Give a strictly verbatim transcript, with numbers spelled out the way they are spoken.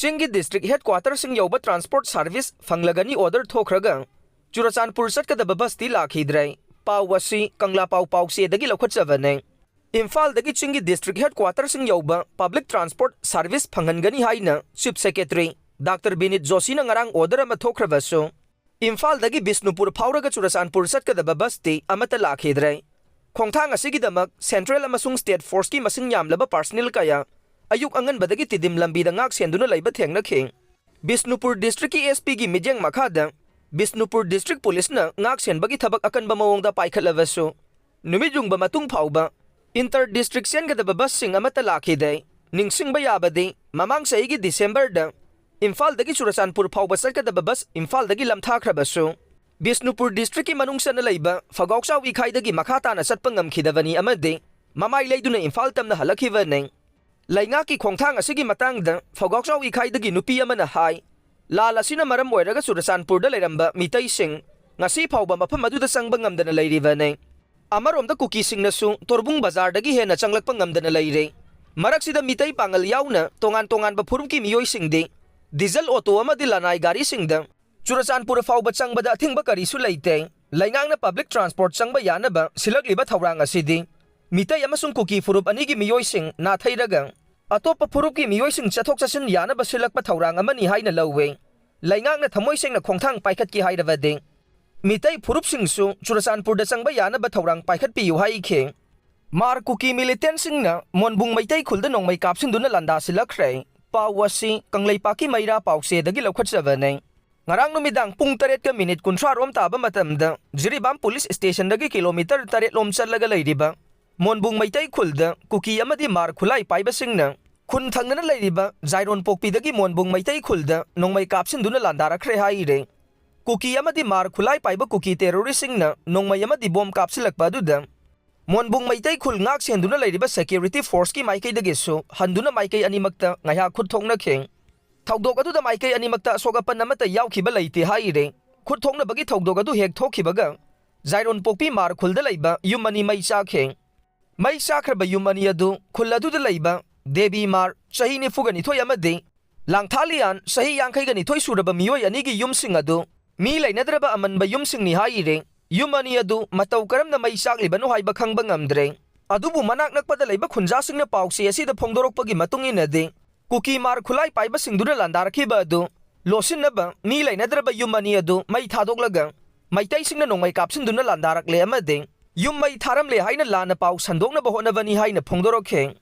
ꯆꯤꯡꯒꯤ district headquarterꯁꯤꯡ ꯌꯧꯕ transport service ꯐꯪꯂꯒꯅꯤ order ꯊꯣꯛꯈ꯭ꯔꯒ Churachandpur ꯆꯠꯀꯗꯕ busꯇꯤ ꯂꯥꯛꯈꯤꯗ꯭ꯔꯦ꯫ ꯄꯥꯎ ꯑꯁꯤ ꯀꯪꯂꯥ ꯄꯥꯎ ꯄꯥꯎꯆꯦꯗꯒꯤ ꯂꯧꯈꯠꯆꯕꯅꯦ꯫ ꯏꯝꯐꯥꯜꯗꯒꯤ ꯆꯤꯡꯒꯤ district headquarterꯁꯤꯡ ꯌꯧꯕ public transport service ꯐꯪꯍꯟꯒꯅꯤ ꯍꯥꯏꯅ Chief Secretary Doctor ꯕꯤꯅꯤꯠ ꯖꯣꯁꯤꯅ ꯉꯔꯥꯡ order ꯑꯃ ꯊꯣꯛꯈ꯭ꯔꯕꯁꯨ, ꯏꯝꯐꯥꯜꯗꯒꯤ ꯕꯤꯁꯅꯨꯄꯨꯔ ꯐꯥꯎꯔꯒ ꯆꯨꯔꯆꯥꯟꯄꯨꯔ ꯆꯠꯀꯗꯕ busꯇꯤ ꯑꯃꯠꯇ ꯂꯥꯛꯈꯤꯗ꯭ꯔꯦ꯫ ꯈꯣꯡꯊꯥꯡ ꯑꯁꯤꯒꯤꯗꯃꯛ central ꯑꯃꯁꯨꯡ state forceꯀꯤ ꯃꯁꯤꯡ ꯌꯥꯝꯂꯕ personnel ꯀꯌꯥ ꯑꯌꯨꯛ ꯑꯉꯟꯕꯗꯒꯤ ꯇꯤꯗꯤꯝ ꯂꯝꯕꯤꯗ ꯉꯥꯛ ꯁꯦꯟꯗꯨꯅ ꯂꯩꯕ ꯊꯦꯡꯅꯈꯤ꯫ ꯕꯤꯁꯅꯨꯄꯨꯔ districtꯀꯤ SPꯒꯤ ꯃꯤꯠꯌꯦꯡ ꯃꯈꯥꯗ ꯕꯤꯁꯅꯨꯄꯨꯔ district policeꯅ ꯉꯥꯛ ꯁꯦꯟꯕꯒꯤ ꯊꯕꯛ ꯑꯀꯟꯕ ꯃꯑꯣꯡꯗ ꯄꯥꯏꯈꯠꯂꯕꯁꯨ, ꯅꯨꯃꯤꯠ ꯌꯨꯡꯕ ꯃꯇꯨꯡ ꯐꯥꯎꯕ inter district ꯆꯦꯟꯒꯗꯕ busꯁꯤꯡ ꯑꯃꯠꯇ ꯂꯥꯛꯈꯤꯗꯦ꯫ ꯅꯤꯡꯁꯤꯡꯕ ꯌꯥꯕꯗꯤ, ꯃꯃꯥꯡ ꯆꯍꯤꯒꯤ Decemberꯗ ꯏꯝꯐꯥꯜꯗꯒꯤ ꯆꯨꯔꯆꯥꯟꯄꯨꯔ ꯐꯥꯎꯕ ꯆꯠꯀꯗꯕ bus ꯏꯝꯐꯥꯜꯗꯒꯤ ꯂꯝꯊꯥꯈ꯭ꯔꯕꯁꯨ, ꯕꯤꯁꯅꯨꯄꯨꯔ districtꯀꯤ ꯃꯅꯨꯡ ꯆꯟꯅ ꯂꯩꯕ ꯐꯒꯥꯎꯆꯥꯎ ꯏꯈꯥꯏꯗꯒꯤ ꯃꯈꯥ ꯇꯥꯅ ꯆꯠꯄ ꯉꯝꯈꯤꯗꯕꯅꯤ ꯑꯃꯗꯤ ꯃꯃꯥꯏ ꯂꯩꯗꯨꯅ ꯏꯝꯐꯥꯜ ꯇꯝꯅ ꯍꯜꯂꯛꯈꯤꯕꯅꯤ꯫ ꯂꯩꯉꯥꯛꯀꯤ ꯈꯣꯡꯊꯥꯡ ꯑꯁꯤꯒꯤ ꯃꯇꯥꯡꯗ ꯐꯒꯥꯎꯆꯥꯎ ꯏꯈꯥꯏꯗꯒꯤ ꯅꯨꯄꯤ ꯑꯃꯅ ꯍꯥꯏ, ꯂꯥꯜ ꯑꯁꯤꯅ ꯃꯔꯝ ꯑꯣꯏꯔꯒ ꯆꯨꯔꯆꯥꯟꯄꯨꯔꯗ ꯂꯩꯔꯝꯕ ꯃꯤꯇꯩꯁꯤꯡ ꯉꯁꯤ ꯐꯥꯎꯕ ꯃꯐꯝ ꯑꯗꯨꯗ ꯆꯪꯕ ꯉꯝꯗꯅ ꯂꯩꯔꯤꯕꯅꯤ꯫ ꯑꯃꯔꯣꯝꯗ ꯀꯨꯀꯤꯁꯤꯡꯅꯁꯨ ꯇꯣꯔꯕꯨꯡ ꯕꯖꯥꯔꯗꯒꯤ ꯍꯦꯟꯅ ꯆꯪꯂꯛꯄ ꯉꯝꯗꯅ ꯂꯩꯔꯦ꯫ ꯃꯔꯛꯁꯤꯗ ꯃꯤꯇꯩ ꯄꯥꯉꯜ ꯌꯥꯎꯅ ꯇꯣꯉꯥꯟ ꯇꯣꯉꯥꯟꯕ ꯐꯨꯔꯨꯞꯀꯤ ꯃꯤꯑꯣꯏꯁꯤꯡꯗꯤ ꯗꯤꯖꯜ ꯑꯣꯇꯣ ꯑꯃꯗꯤ ꯂꯅꯥꯏ ꯒꯥꯔꯤꯁꯤꯡꯗ ꯆꯨꯔꯆꯥꯟꯄꯨꯔ ꯐꯥꯎꯕ ꯆꯪꯕꯗ ꯑꯊꯤꯡꯕ ꯀꯔꯤꯁꯨ ꯂꯩꯇꯦ꯫ ꯂꯩꯉꯥꯛꯅ public transport ꯆꯪꯕ ꯌꯥꯅꯕ ꯁꯤꯜꯂꯛꯂꯤꯕ ꯊꯧꯔꯥꯡ ꯑꯁꯤꯗꯤ ꯃꯤꯇꯩ ꯑꯃꯁꯨꯡ ꯀꯨꯀꯤ ꯐꯨꯔꯨꯞ ꯑꯅꯤꯒꯤ ꯃꯤꯑꯣꯏꯁꯤꯡ ꯅꯥꯊꯩꯔꯒ ꯑꯇꯣꯞꯄ ꯐꯨꯔꯨꯞꯀꯤ ꯃꯤꯑꯣꯏꯁꯤꯡ ꯆꯠꯊꯣꯛ ꯆꯠꯁꯤꯟ ꯌꯥꯅꯕ ꯁꯤꯜꯂꯛꯄ ꯊꯧꯔꯥꯡ ꯑꯃꯅꯤ ꯍꯥꯏꯅ ꯂꯧꯏ꯫ ꯂꯩꯉꯥꯛꯅ ꯊꯃꯣꯏ ꯁꯦꯡꯅ ꯈꯣꯡꯊꯥꯡ ꯄꯥꯏꯈꯠꯀꯦ ꯍꯥꯏꯔꯕꯗꯤ ꯃꯤꯇꯩ ꯐꯨꯔꯨꯞꯁꯤꯡꯁꯨ ꯆꯨꯔꯆꯥꯟꯄꯨꯔꯗ ꯆꯪꯕ ꯌꯥꯅꯕ ꯊꯧꯔꯥꯡ ꯄꯥꯏꯈꯠꯄꯤꯌꯨ ꯍꯥꯏꯈꯤ꯫ ꯃꯥꯔ ꯀꯨꯀꯤ militantꯁꯤꯡꯅ ꯃꯣꯟꯕꯨꯡ ꯃꯩꯇꯩ ꯈꯨꯜꯗ ꯅꯣꯡꯃꯩ ꯀꯥꯞꯁꯤꯟꯗꯨꯅ ꯂꯥꯟꯗꯥ ꯁꯤꯜꯂꯛꯈ꯭ꯔꯦ꯫ ꯄꯥꯎ ꯑꯁꯤ ꯀꯪꯂꯩꯄꯥꯛꯀꯤ ꯃꯩꯔꯥ ꯄꯥꯎꯆꯦꯗꯒꯤ ꯂꯧꯈꯠꯆꯕꯅꯤ꯫ ꯉꯔꯥꯡ ꯅꯨꯃꯤꯗꯥꯡ ꯄꯨꯡ ꯇꯔꯦꯠꯀ minute ꯀꯨꯟꯊ꯭ꯔꯥ ꯔꯣꯝ ꯇꯥꯕ ꯃꯇꯝꯗ ꯖꯤꯔꯤꯕꯥꯝ police stationꯗꯒꯤ kilometre ꯇꯔꯦꯠ ꯂꯣꯝ ꯆꯠꯂꯒ ꯂꯩꯔꯤꯕ ꯃꯣꯟꯕꯨꯡ ꯃꯩꯇꯩ ꯈꯨꯜꯗ ꯀꯨꯀꯤ ꯑꯃꯗꯤ ꯃꯥꯔ ꯈꯨꯠꯂꯥꯏ ꯄꯥꯏꯕꯁꯤꯡꯅ ꯈꯨꯟ ꯊꯪꯅꯅ ꯂꯩꯔꯤꯕ ꯖꯥꯏꯔꯣꯟꯄꯣꯛꯄꯤꯗꯒꯤ ꯃꯣꯟꯕꯨꯡ ꯃꯩꯇꯩ ꯈꯨꯜꯗ ꯅꯣꯡꯃꯩ ꯀꯥꯞꯁꯤꯟꯗꯨꯅ ꯂꯥꯟꯗꯥꯔꯛꯈ꯭ꯔꯦ ꯍꯥꯏꯔꯦ꯫ ꯀꯨꯀꯤ ꯑꯃꯗꯤ ꯃꯥꯔ ꯈꯨꯠꯂꯥꯏ ꯄꯥꯏꯕ ꯀꯨꯀꯤ terroristꯁꯤꯡꯅ ꯅꯣꯡꯃꯩ ꯑꯃꯗꯤ ꯕꯣꯝ ꯀꯥꯞꯁꯤꯜꯂꯛꯄ ꯑꯗꯨꯗ ꯃꯣꯟꯕꯨꯡ ꯃꯩꯇꯩ ꯈꯨꯜ ꯉꯥꯛ ꯁꯦꯟꯗꯨꯅ ꯂꯩꯔꯤꯕ security forceꯀꯤ ꯃꯥꯏꯀꯩꯗꯒꯤꯁꯨ ꯍꯟꯗꯨꯅ ꯃꯥꯏꯀꯩ ꯑꯅꯤꯃꯛꯇ ꯉꯥꯏꯍꯥꯛ ꯈꯨꯠ ꯊꯣꯛꯅꯈꯤ꯫ ꯊꯧꯗꯣꯛ ꯑꯗꯨꯗ ꯃꯥꯏꯀꯩ ꯑꯅꯤꯃꯛꯇ ꯑꯁꯣꯛ ꯑꯄꯟ ꯑꯃꯠꯇ ꯌꯥꯎꯈꯤꯕ ꯂꯩꯇꯦ ꯍꯥꯏꯔꯦ꯫ ꯈꯨꯠ ꯊꯣꯛꯅꯕꯒꯤ ꯊꯧꯗꯣꯛ ꯑꯗꯨ ꯍꯦꯛ ꯊꯣꯛꯈꯤꯕꯒ ꯖꯥꯏꯔꯣꯟꯄꯣꯛꯄꯤ ꯃꯥꯔ ꯈꯨꯜꯗ ꯂꯩꯕ ꯌꯨꯝ ꯑꯅꯤ ꯃꯩ ꯆꯥꯈꯤ꯫ ꯃꯩ ꯆꯥꯈ꯭ꯔꯕ ꯌꯨꯝ ꯑꯅꯤ ꯑꯗꯨ ꯈꯨꯜ ꯑꯗꯨꯗ ꯂꯩꯕ ꯗꯦꯕꯤ ꯃꯥꯔ, ꯆꯍꯤ ꯅꯤꯐꯨꯒ ꯅꯤꯊꯣꯏ ꯑꯃꯗꯤ ꯂꯥꯡꯊꯥꯂꯤꯌꯥꯟ ꯆꯍꯤ ꯌꯥꯡꯈꯩꯒ ꯅꯤꯊꯣꯏ ꯁꯨꯔꯕ ꯃꯤꯑꯣꯏ ꯑꯅꯤꯒꯤ ꯌꯨꯝꯁꯤꯡ ꯑꯗꯨ ꯃꯤ ꯂꯩꯅꯗ꯭ꯔꯕ ꯑꯃꯟꯕ ꯌꯨꯝꯁꯤꯡꯅꯤ ꯍꯥꯏꯔꯤ꯫ ꯌꯨꯝ ꯑꯅꯤ ꯑꯗꯨ ꯃꯇꯧ ꯀꯔꯝꯅ ꯃꯩ ꯆꯥꯛꯂꯤꯕꯅꯣ ꯍꯥꯏꯕ ꯈꯪꯕ ꯉꯝꯗ꯭ꯔꯦ꯫ ꯑꯗꯨꯕꯨ ꯃꯅꯥꯛ ꯅꯛꯄꯗ ꯂꯩꯕ ꯈꯨꯟꯖꯥꯁꯤꯡꯅ ꯄꯥꯎꯆꯦ ꯑꯁꯤꯗ ꯐꯣꯡꯗꯣꯔꯛꯄꯒꯤ ꯃꯇꯨꯡ ꯏꯟꯅꯗꯤ, ꯀꯨꯀꯤꯃꯥꯔ ꯈꯨꯠꯂꯥꯏ ꯄꯥꯏꯕꯁꯤꯡꯗꯨꯅ ꯂꯥꯟꯗꯥꯔꯛꯈꯤꯕ ꯑꯗꯨ ꯂꯣꯠꯁꯤꯟꯅꯕ ꯃꯤ ꯂꯩꯅꯗ꯭ꯔꯕ ꯌꯨꯝ ꯑꯅꯤ ꯑꯗꯨ ꯃꯩ ꯊꯥꯗꯣꯛꯂꯒ ꯃꯩꯇꯩꯁꯤꯡꯅ ꯅꯣꯡꯃꯩ ꯀꯥꯞꯁꯤꯟꯗꯨꯅ ꯂꯥꯟꯗꯥꯔꯛꯂꯦ ꯑꯃꯗꯤ ꯌꯨꯝ ꯃꯩ ꯊꯥꯔꯝꯂꯦ ꯍꯥꯏꯅ ꯂꯥꯟꯅ ꯄꯥꯎ ꯁꯟꯗꯣꯛꯅꯕ ꯍꯣꯠꯅꯕꯅꯤ ꯍꯥꯏꯅ ꯐꯣꯡꯗꯣꯔꯛꯈꯤ꯫